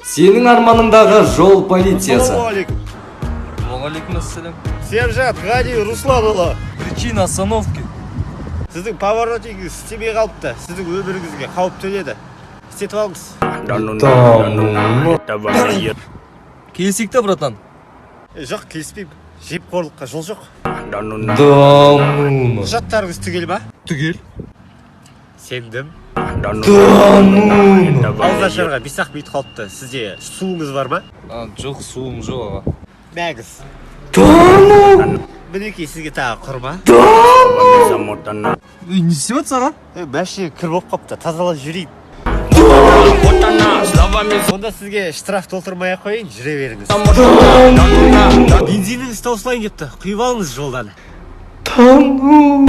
Сенің арманыңдағы жол полициясы. Ассалаумағалейкум. Уағалейкум ассалам. Сержант Ғани Русланұлы. Причина остановки? Сіздің поворотнигіңіз істемей қалыпты. Сіздің өміріңізге қауіп төнеді. Істетіп алыңыз. Келісейік та, братан. Жоқ, келіспеймін. Жемқорлыққа жол жоқ. Да ну. Құжаттарыңыз түгел ма? Түгел. Сендім. Да ну. Ауызашарға 5-ақ минут қалыпты. Сізде суыңыз бар ма? А, жоқ, суым жоқ, аға. Мәгіз. Да ну. Мінекей сізге тағы құрма. Ей, не істеп жатсың, аға? Машина кір болып қалыпты. Тазалап жіберейін. Онда сізге штраф толтырмай ақ қояйын, жүре беріңіз. Бензиніңіз таусылайын депті. Құйып алыңыз жолдан. Да ну.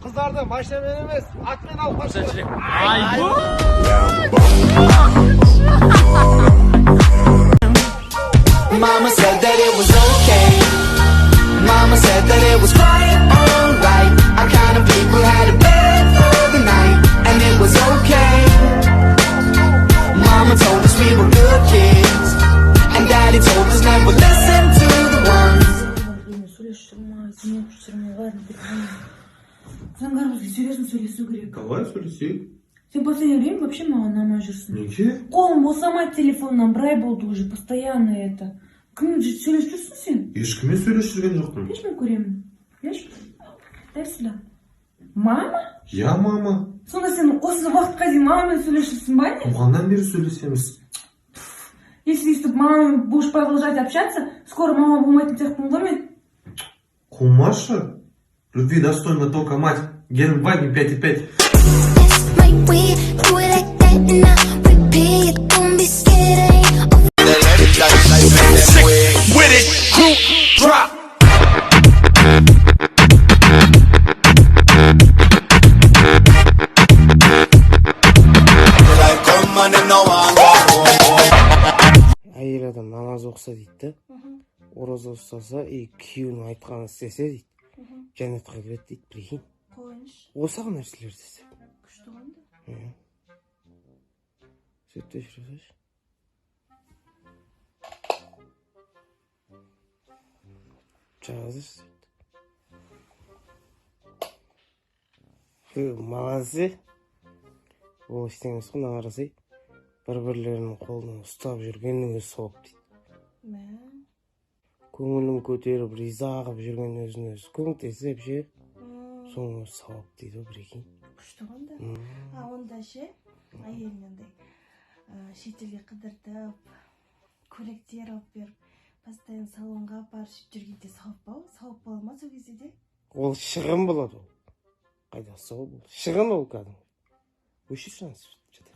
Қыздарды машинамен емес, атпен алып қашу. Mama said that it was okay. Mama said that it was quite alright. I kind of people had a bed for the night, and it was okay. Mama told us we were good kids, and Daddy told us never listen to the ones. Мен сөйлесіп жүрмін, сен жүрмін, ладно, перезвони. Заңғар, бізге серьезно сөйлесу керек. Давай сөйлесейік. Сен последнее время вообще маған ұнамай жүрсің. Неге? Қолым босамайды телефоннан, бір ай болды уже, постоянно это. Кіммен сөйлесіп жүрсің сен? Ешкіммен сөйлесіп жүрген жоқпын. Берші, мен көремін. Берші. Дай сюда. Мама? Я, мама. Сонда сен осы уақытқа дейін мамамен сөйлесіп жүрсің ба, не? Туғаннан бері сөйлесеміз. Если өйстіп мамамен будешь продолжать общаться, скоро мама болмайтын сияқтымын ғой мен. Қумашы. Любви достойна только мать. Гелендваген 5,5. That's my way, do it like that and I repeat. Don't be scared, I ain't With it, crew drop. Әйел адам намаз оқыса дейді да, ораза ұстаса и күйеуінің айтқанын істесе дейді, жәннатқа кіреді дейді, прикинь. Қойыңызшы. Осы ақ нәрселерді істеп. Күшті ғой енді. Иә, сөйтіп өшіре салшы. Жазыр. Молодцы. Ол ештеңе емес қой, мына қарасай, бір бірлерінің қолынан ұстап жүргеннің өзі сауап дейді. Мә. Көңілін көтеріп, риза қылып жүрген, өзін өзі көмектесіп ше, соның өзі сауап дейді ғой, прикинь. Күшті ғой онда. А онда ше, әйелін андай шетелге қыдыртып, көйлектер алып беріп, постоянно салонға апарып, сөйтіп жүргенде сауап па ол? Сауап бола ма сол кезде де? Ол шығын болады. Ол қайда сауап, ол шығын, ол кәдімгі. Өшірші ана, жатайық.